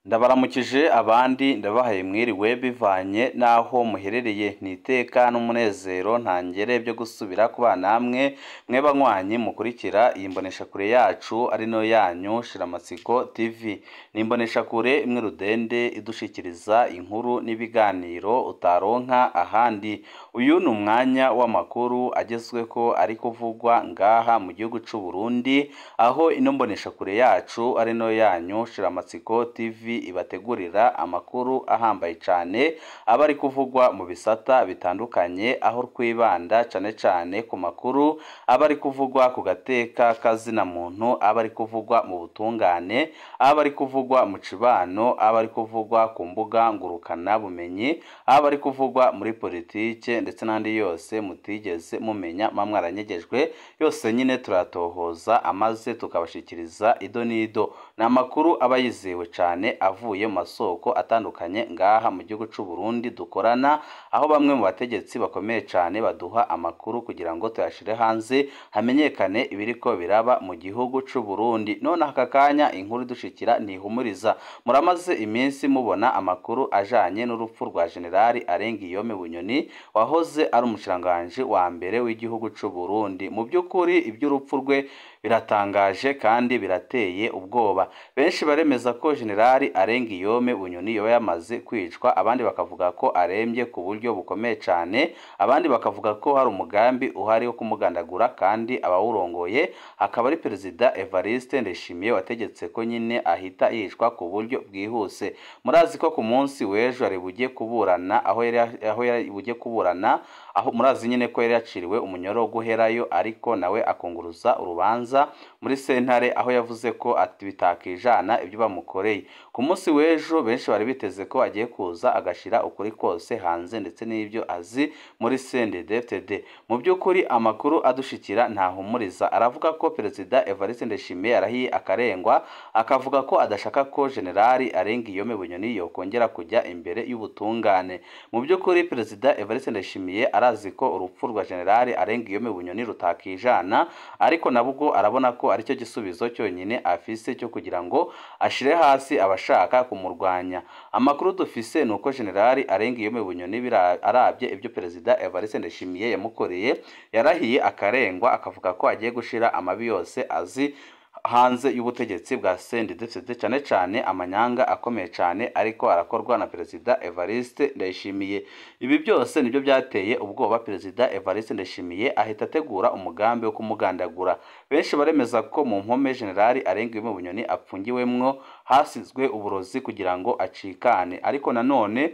Ndabaramukije abandi ndabahaye mwiriwe bivanye n'aho muherereye, ni iteka n'umunezero ntangere byo gusubira kubana namwe mwe banywanyi mukurikira iyi mboneshakure yacu ari nayo yanyu Shiramatsiko TV. Ni imboneshakure imwe rudende idushikiriza inkuru n'ibiganiro utaronka ahandi. Uyu ni umwanya w'amakuru agezweko ari kuvugwa ngaha mu gihugu c'u Burundi, aho ino mboneshakure yacu ari nayo yanyu Shiramatsiko TV ibategurira amakuru ahambaye cane aba ari kuvugwa mu bisata bitandukanye, aho twibanda cane cane ku makuru aba ari kuvugwa ku gateka kazina muntu, aba ari kuvugwa mu butungane, aba ari kuvugwa mu cibano, aba ari kuvugwa ku mbuga ngurukana bumenyi, aba ari kuvugwa muri politike ndetse n'andi yose mutigeze mumenya mwaranyegejwe, yose nyine turatohoza amaze tukabashikiriza ido n'ido. Ni amakuru aba yizewe cane avuye mu masoko atandukanye ngaha mu gihugu c'u Burundi dukorana, aho bamwe mu bategetsi bakomeye cane baduha amakuru kugira ngo tuyashire hanze hamenyekane ibiriko biraba mu gihugu c'u Burundi. None aka kanya inkuru idushikira ntihumuriza. Muramaze iminsi mubona amakuru ajanye n'urupfu rwa Generali Arengiyome Bunyoni wahoze ari umushikiranganji wa mbere w'igihugu c'u Burundi. Mu by'ukuri iby'urupfu rwe biratangaje kandi birateye ubwoba. Benshi baremeza ko Generali Arengiyome Bunyoni yoba yamaze kwicwa, abandi bakavuga ko arembye ku buryo bukomeye cane, abandi bakavuga ko hari umugambi uhari wo kumugandagura kandi abawurongoye akaba ari Perezida Evariste Ndayishimiye wategetse ko nyine ahita yicwa ku buryo bwihuse. Murazi ko ku munsi w'ejo ari bugiye kuburana, aho yari bugiye kuburana, aho murazi nyine ko yari yaciriwe umunyoro wo guherayo, ariko nawe akunguruza urubanza muri sentare, aho yavuze ko ati bitakijana ibyo bamukoreye. Ku munsi w'ejo benshi bari biteze ko agiye kuza agashira ukuri kose hanze ndetse n'ibyo azi muri CNDD-FDD. Mu by'ukuri amakuru adushikira ntahumuriza, aravuga ko Perezida Evariste Ndayishimiye yarahiye akarengwa, akavuga ko adashaka ko Generali Arengiyome Bunyoni yokongera kujya imbere y'ubutungane. Mu by'ukuri Perezida Evariste Ndayishimiye arazi ko urupfu rwa Generali Arengiyome Bunyoni rutakijana, ariko nabwo arabona ko aricyo gisubizo cyonyine afise cyo kugira ngo ashire hasi abashaka kumurwanya. Amakuru dufise nuko Generali Arengiyome Bunyoni arabye ibyo Perezida Evariste Ndayishimiye yamukoreye, yarahiye akarengwa akavuga ko agiye gushira amabi yose azi hanze y'ubutegetsi bwa CNDD-FDD, cyane cyane amanyanga akomeye cyane ariko arakorwa na Perezida Evariste Ndayishimiye. Ibi byose nibyo byateye ubwoba Perezida Evariste Ndayishimiye ahita ategura umugambi wo kumugandagura. Benshi baremeza ko mu mpome Generali Arengiyome Bunyoni apfungiwemwo hasizwe uburozi kugira ngo acikane, ariko nanone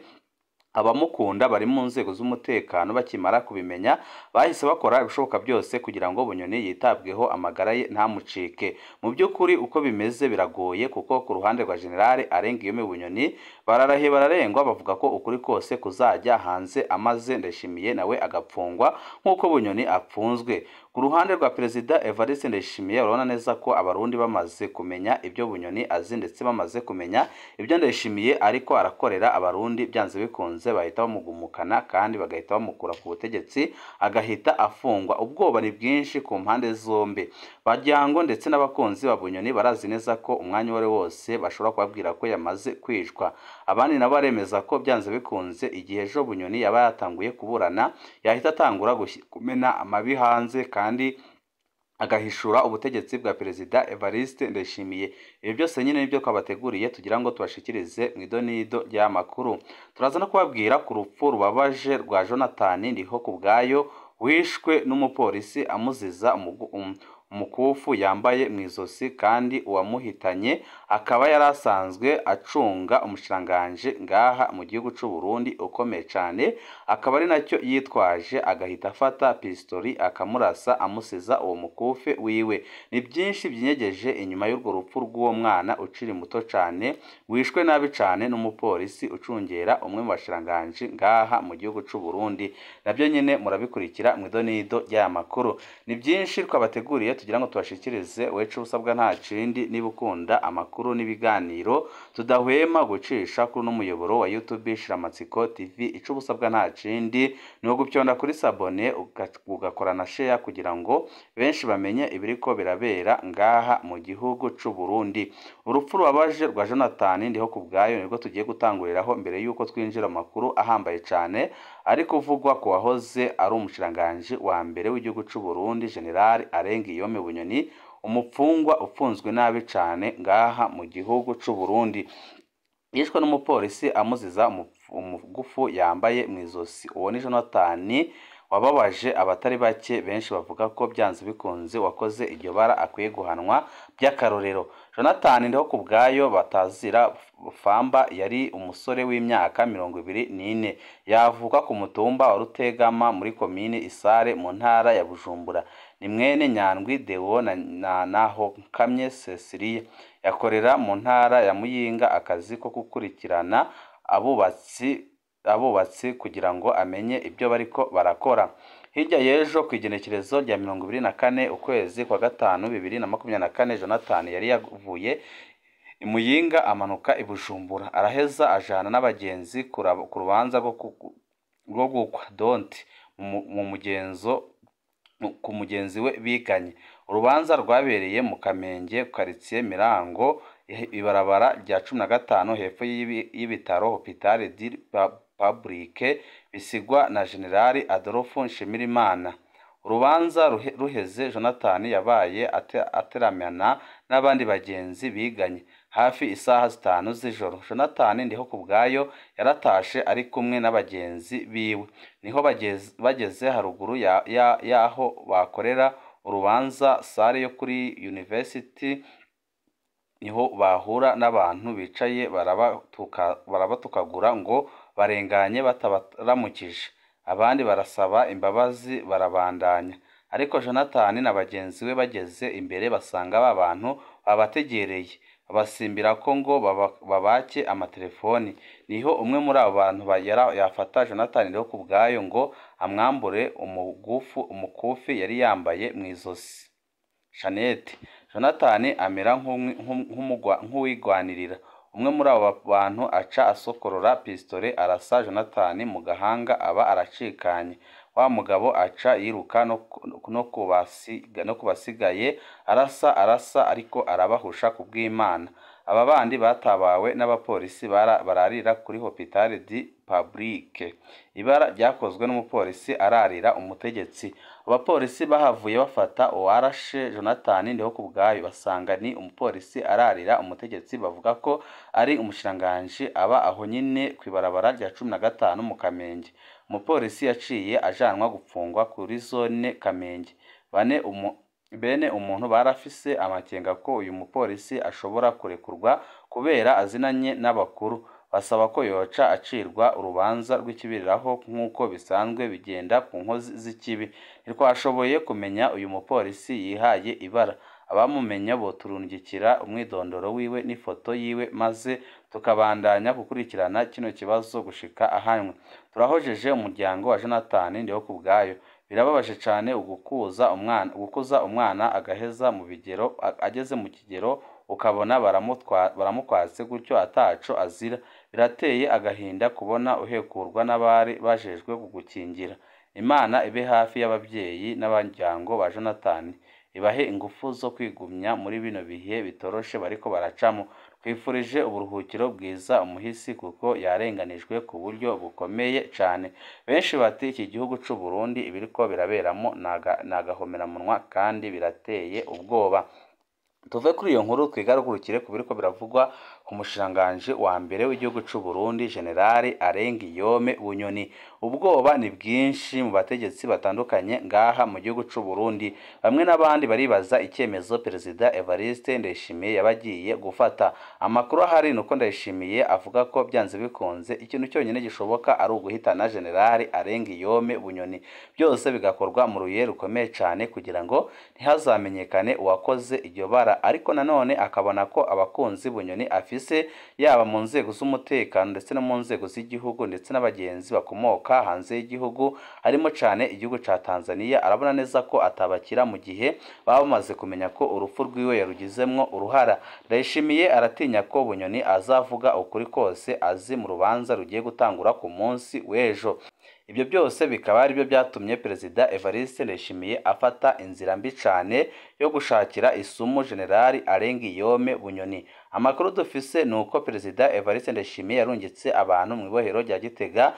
abamukunda bari mu nzego z'umutekano bakimara kubimenya bahise bakora ibishoboka byose kugira ngo Bunyoni yitabweho amagara ye ntamucike. Mu by'ukuri uko bimeze biragoye, kuko ku ruhande rwa Generali Arengiyome Bunyoni bararahe bararengwa, bavuga ko ukuri kose kuzajya hanze amaze Ndayishimiye nawe agapfungwa nk'uko Bunyoni apfunzwe. Ku ruhande rwa Perezida Evariste Ndayishimiye urabona neza ko abarundi bamaze kumenya ibyo Bunyoni azi ndetse bamaze kumenya ibyo Ndayishimiye ariko arakorera abarundi, byanze bikunze bahita bamugumukana kandi bagahita bamukura ku butegetsi agahita afungwa. Ubwoba ni bwinshi ku mpande zombi. Baryango ndetse n'abakunzi ba Bunyoni barazi neza ko umwanya uwo ari wose bashobora kubabwira ko yamaze kwicwa. Abandi nabo baremeza ko byanze bikunze igihe ejo Bunyoni yaba yatanguye kuburana yahita atangura kumena amabi hanze kandi agahishura ubutegetsi bwa Perezida Evariste Ndayishimiye. Ibi byose nyine nibyo twabateguriye tugira ngo tubashikirize mu idonido ry'amakuru. Turaza no kubabwira ku rupfu rubabaje rwa Jonathan Ndihokubwayo wishwe n'umupolisi amuziza umukufu yambaye mu izosi, kandi uwamuhitanye akaba yari asanzwe acunga umushikiranganji ngaha mu gihugu c'u Burundi ukomeye cane, akaba ari nacyo yitwaje agahita afata pistori akamurasa amusiza uwo mukufe wiwe. Ni byinshi byinyegeje inyuma y'urwo rupfu rw'uwo mwana ukiri muto cane wishwe nabi cane n'umupolisi ucungera umwe mu bashikiranganji ngaha mu gihugu c'u Burundi. Nabyo nyine murabikurikira mu idonido ry'aya makuru. Ni byinshi twabateguriye tugira ngo tubashikirize. Wecu usabwa nta kindi, niba ukunda amakuru n'ibiganiro tudahwema gucisha kuri n'umuyoboro wa YouTube Shiramatsiko TV, ico ubusabwa nta kindi ni ugupyonda kuri sabone ugakora na share kugira ngo benshi bamenye ibiriko birabera ngaha mu gihugu c'u Burundi. Urupfu rubabaje rwa Jonathan Ndihokubwayo nibwo tugiye gutanguriraho mbere yuko twinjira amakuru ahambaye cane ariko uvugwa ku wahoze ari umushikiranganji wa mbere w'igihugu c'u Burundi General Alain Guillaume Bunyoni, umupfungwa upfunzwe nabi cane ngaha mu gihugu c'u Burundi. Yishwe n'umupolisi amuziza umugufu yambaye mu izosi. Uwo ni Jonathan wababaje abatari bake, benshi bavuga ko byanze bikunze wakoze iryo bara akwiye guhanwa by'akarorero. Jonathan Ndihokubwayo batazira Famba yari umusore w'imyaka 24, yavuka ku mutumba wa Rutegama muri komine Isare mu ntara ya Bujumbura. Ni mwene Nyandwi Deo na Nahonkamye Cecilia. Yakorera mu ntara ya Muyinga akazi ko gukurikirana abubatsi kugira ngo amenye ibyo bariko barakora. Hirya y'ejo ku igenekerezo rya 24 ukwezi kwa gatanu 2024, Jonathan yari yavuye i Muyinga amanuka i Bujumbura, araheza ajana n'abagenzi ku rubanza rwo gukwa donti mu mugenzo ku mugenzi we biganye. Urubanza rwabereye mu Kamenge quartier Mirango, ibarabara rya 15 hepfo y'ibitaro Hopital du Public, bisigwa na General Adolphe Nshimirimana. Urubanza ruheze, Jonathan yabaye ateramana n'abandi bagenzi biganye hafi isaha 5 z'ijoro. Jonathan Ndihokubwayo yaratashe ari kumwe n'abagenzi biwe, niho bageze haruguru y'aho bakorera urubanza, sare yo kuri University, niho bahura n'abantu bicaye barabatukagura ngo barenganye batabaramukije, abandi barasaba imbabazi barabandanya. Ariko Jonathan na bagenzi we bageze imbere basanga ba bantu babategereye, babasimbira ko ngo babake amatelefoni. Niho umwe muri abo bantu yafata Jonathan Ndihokubwayo ngo amwambure umukufi yari yambaye mu izosi, Jeannette. Jonathan amera nk'uwigwanirira. Umwe muri abo bantu aca asokorora pistole arasa Jonathan mu gahanga, aba aracikanye. Wa mugabo aca yiruka no kubasigaye arasa ariko arabahusha kubw'Imana. Aba bandi batabawe n'abapolisi bararira kuri Hopital du Public. Ibara ryakozwe n'umupolisi ararira umutegetsi. Abapolisi bahavuye bafata uwarashe Jonathan Ndihokubwayo, basanga ni umupolisi ararira umutegetsi, bavuga ko ari umushikiranganji aba aho nyine kw'ibarabara rya 15 mu Kamenge. Umupolisi yaciye ajanwa gupfungwa kuri zone Kamenge. Bene umuntu barafise amakenga ko uyu mupolisi ashobora kurekurwa kubera azinanye n'abakuru, basaba ko yoca acirwa urubanza rw'ikibiriraho nk'uko bisanzwe bigenda ku nkozi z'ikibi. Ntitwashoboye kumenya uyu mupolisi yihaye ibara. Abamumenya boturungikira umwidondoro wiwe n'ifoto yiwe, maze tukabandanya gukurikirana kino kibazo gushika ahanywe. Turahojeje umuryango wa Jonathan Ndihokubwayo. Birababaje cane ugukuza umwana agaheza mu bigero, ageze mu kigero ukabona baramukwatse gutyo ataco azira. Birateye agahinda kubona uhekurwa n'abari bajejwe kugukingira. Imana ibe hafi y'ababyeyi n'abaryango ba Jonathan, ibahe ingufu zo kwigumya muri bino bihe bitoroshe bariko baracamo. Twifurije uburuhukiro bwiza umuhisi kuko yarenganijwe ku buryo bukomeye cane. Benshi bati iki gihugu c'u Burundi ibiriko biraberamo nagahomeramunwa kandi birateye ubwoba. Tuve kuri iyo nkuru twigarukire ku biriko biravugwa ku mushikiranganji wa mbere w'igihugu c'u Burundi General Alain Guillaume Bunyoni. Ubwoba ni bwinshi mu bategetsi batandukanye ngaha mu gihugu c'u Burundi. Bamwe n'abandi baribaza icyemezo Perezida Evariste Ndayishimiye yabagiye gufata. Amakuru ahari nuko Ndayishimiye avuga ko byanze bikunze ikintu cyonyine gishoboka ari uguhitana General Alain Guillaume Bunyoni, byose bigakorwa mu ruye rukomeye cyane kugira ngo ntihazamenyekane uwakoze iryo bara. Ariko nanone akabona ko abakunzi Bunyoni afise afise yaba mu nzego z'umutekano ndetse no mu nzego z'igihugu ndetse n'abagenzi bakomoka hanze y'igihugu harimo cane igihugu ca Tanzania. Arabona neza ko atabakira mu gihe baba bamaze kumenya ko urupfu rwiwe yarugizemwo uruhara. Ndayishimiye aratinya ko Bunyoni azavuga ukuri kose azi mu rubanza rugiye gutangura ku munsi w'ejo. Ibyo byose bikaba ari byo byatumye Perezida Evariste Ndayishimiye afata inzira mbi cane yo gushakira isumu Generali Alengiyome Bunyoni. Amakuru dufise ni uko Perezida Evariste Ndayishimiye yarungitse abantu mu ibohero rya Gitega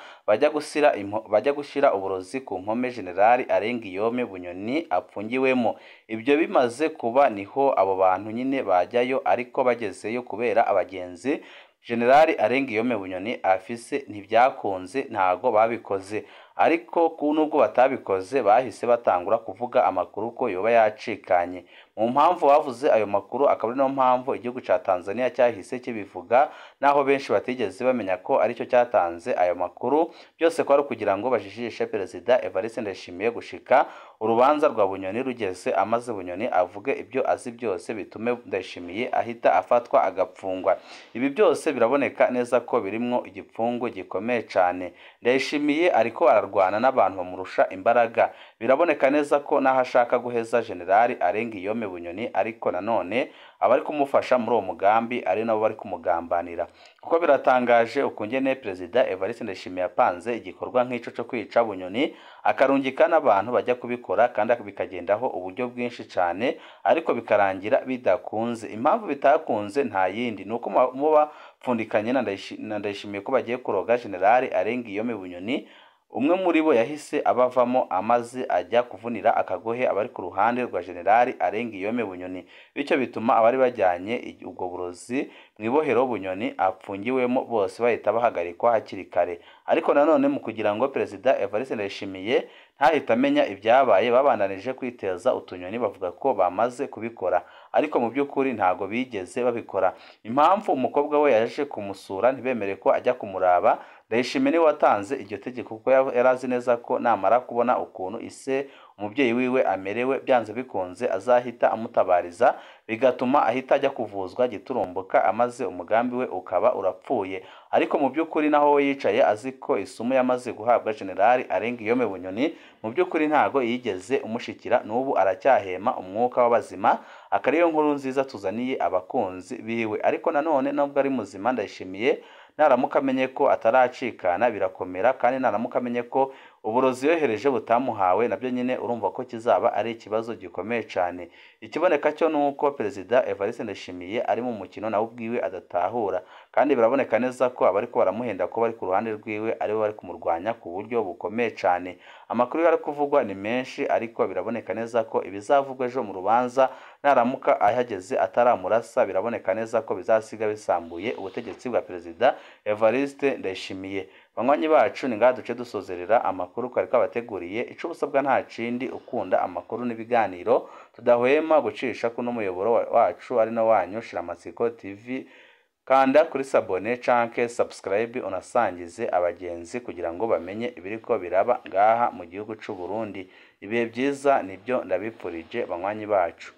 bajya gushira uburozi ku mpome Generali Alengiyome Bunyoni apfungiwemo. Ibyo bimaze kuba niho abo bantu nyine bajyayo, ariko bagezeyo kubera abagenzi Generali Alengiyome Bunyoni afise ntibyakunze, ntago babikoze. Ariko nubwo batabikoze bahise batangura kuvuga amakuru ko yoba yacikanye. Mu mpamvu bavuze ayo makuru akaba ari no mpamvu igihugu ca Tanzania cyahise kibivuga, naho benshi batigeze bamenya ko aricyo cyatanze ayo makuru. Byose kwari kugira ngo bajijishe Perezida Evariste Ndayishimiye gushika urubanza rwa Bunyoni rugeze, amaze Bunyoni avuge ibyo azi byose bitume Ndayishimiye ahita afatwa agapfungwa. Ibi byose biraboneka neza ko birimwo igipfungu gikomeye cane. Ndayishimiye ariko ararwana n'abantu bamurusha imbaraga. Biraboneka neza ko naho ashaka guheza Generali Alengiyome Bunyoni, ariko nanone abari kumufasha muri uwo mugambi ari nabo bari kumugambanira. Kuko biratangaje ukungene Perezida Evariste Ndayishimiye yapanze igikorwa nk'ico cyo kwica Bunyoni, akarungika n'abantu bajya kubikora kandi bikagendaho uburyo bwinshi cane, ariko bikarangira bidakunze. Impamvu bitakunze nta yindi nuko muba pfundikanye na Ndayishimiye ko bagiye kuroga Generali Alengiyome Bunyoni. Umwe muri bo yahise abavamo amaze ajya kuvunira akagohe abari ku ruhande rwa Generali Alengiyome Bunyoni, bityo bituma abari bajyanye ubwo burozi mu ibohero Bunyoni apfungiwemo bose bahita bahagarikwa hakiri kare. Ariko nanone mu kugira ngo Perezida Evariste Ndayishimiye ntahita amenya ibyabaye, babandanije kwiteza utunyoni bavuga ko bamaze kubikora, ariko mu by'ukuri ntago bigeze babikora. Impamvu umukobwa we yaje kumusura ntibemere ko ajya kumuraba, Ndayishimiye niwe watanze iryo tegeko kuko yari azi neza ko namara kubona ukuntu ise umubyeyi wiwe amerewe byanze bikunze azahita amutabariza, bigatuma ahita ajya kuvuzwa giturumbuka, amaze umugambi we ukaba urapfuye. Ariko mu by'ukuri naho we yicaye azi ko isumu yamaze guhabwa Generali Alengiyome Bunyoni, mu by'ukuri ntago yigeze umushikira, n'ubu aracyahema umwuka w'abazima. Akariyo nkuru nziza tuzaniye abakunzi biwe. Ariko nanone nubwo ari muzima, Ndayishimiye naramuka amenye ko ataracikana birakomera, kandi naramuka amenye ko uburozi yohereje butamuhawe nabyo nyine urumva ko kizaba ari ikibazo gikomeye cyane. Ikiboneka cyo nuko Perezida Evariste Ndayishimiye ari mu mukino nawe ubwiwe adatahura, kandi biraboneka neza ko abari ko baramuhenda ko bari ku ruhande rwiwe aribo bari kumurwanya ku buryo bukomeye cyane. Amakuru yari kuvugwa ni menshi, ariko biraboneka neza ko ibizavugwa ejo mu rubanza naramuka ahageze ataramurasa, biraboneka neza ko bizasiga bisambuye ubutegetsi bwa Perezida Evariste Ndayishimiye. Banywanyi bacu, ni ngaha duce dusozerera amakuru twari twabateguriye. Ico ubusabwa nta kindi, ukunda amakuru n'ibiganiro tudahwema gucisha kuno muyoboro wacu ari no wanyu Shiramatsiko TV. Kanda kuri sabone canke subscribe, unasangize abagenzi kugira ngo bamenye ibiriko biraba ngaha mu gihugu c'u Burundi. Ibihe byiza nibyo ndabipfurije banywanyi bacu.